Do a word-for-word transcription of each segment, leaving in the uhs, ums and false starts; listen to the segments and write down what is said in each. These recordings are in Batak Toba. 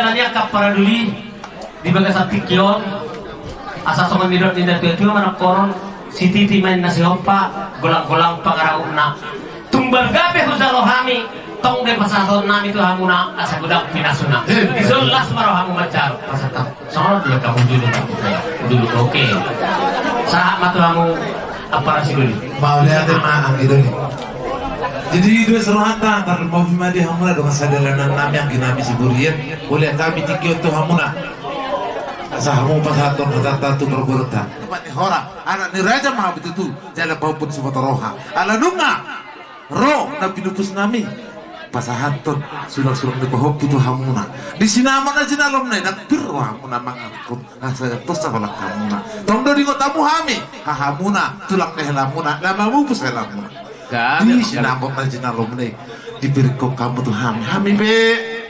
Angka paraduli di bagasan tingki on, asa songon nidok ni natuatua manongkoron, sititi ma inna sihompa, golanggolang pangarahutna. Tumbal gabe hujalo hami, tong do pasahatonnami tu hamuna, asa godang pinasuna. Dison las ma rohamu manjalo, pasahat. Songon on do hamu jolo. Jolo, oke. Sahat ma tu hamu, ampara sidoli. Mauliate ma, anggi doli. Jadi, dua sarohanta, tarlumobi ma di hamuna dongan sadalanannami, angginami Siburian. Mauliate hami tingki on tu hamuna. Asa hamu pasahathon hatanta tu parboruonta. Tempat ni hora, anak ni raja ma hamu tutu, jala pahompu ni siboto roha. Ala nunga ro na pinupusnami, pasahathon sulangsulang ni pahompu tu hamuna. Di sinamot na jinalomna i, ndang pir rohamuna mangampun. Asa tonsa holan hamuna. Tong do diingot hamu hami, hahamuna, tulang ni helamuna, na mamupus helamuna. Di sinamot na jinalomna i, dipiringhon hamu tu hami. Hami pe,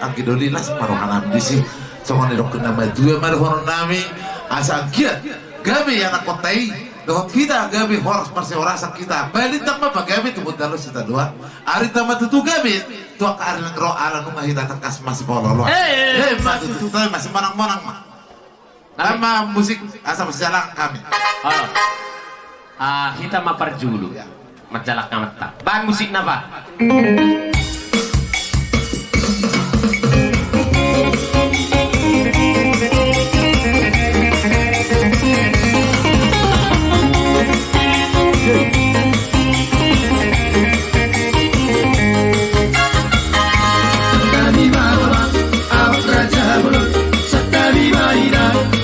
anggi doli, las ma rohanami disi. Songon nidok ni na matua ma dohononnami, asa anggiat gabe ianakhonta i, dohot hita gabe horas, marsihorasan hita. Balintang ma pagabe tu bontean on sitadoan. Arinta ma tutu gabe tu angka ari na ro, ala nunga hita tangkas masipaolooloan. Emma tutu, toe ma, simonangmonang ma. Dame ma musik, asa masijalangan hami. Hita ma parjolo. Manjalang amanta. Bahen musikna, Pak. Santabi ma, Raja Bolon, santabi ma,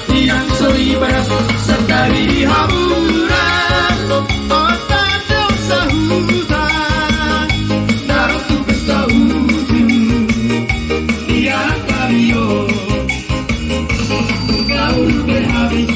Inang Soripada, santabi di hamuna. Ota do sahuta, daro tu pesta uju, ia kabio, kau be habis.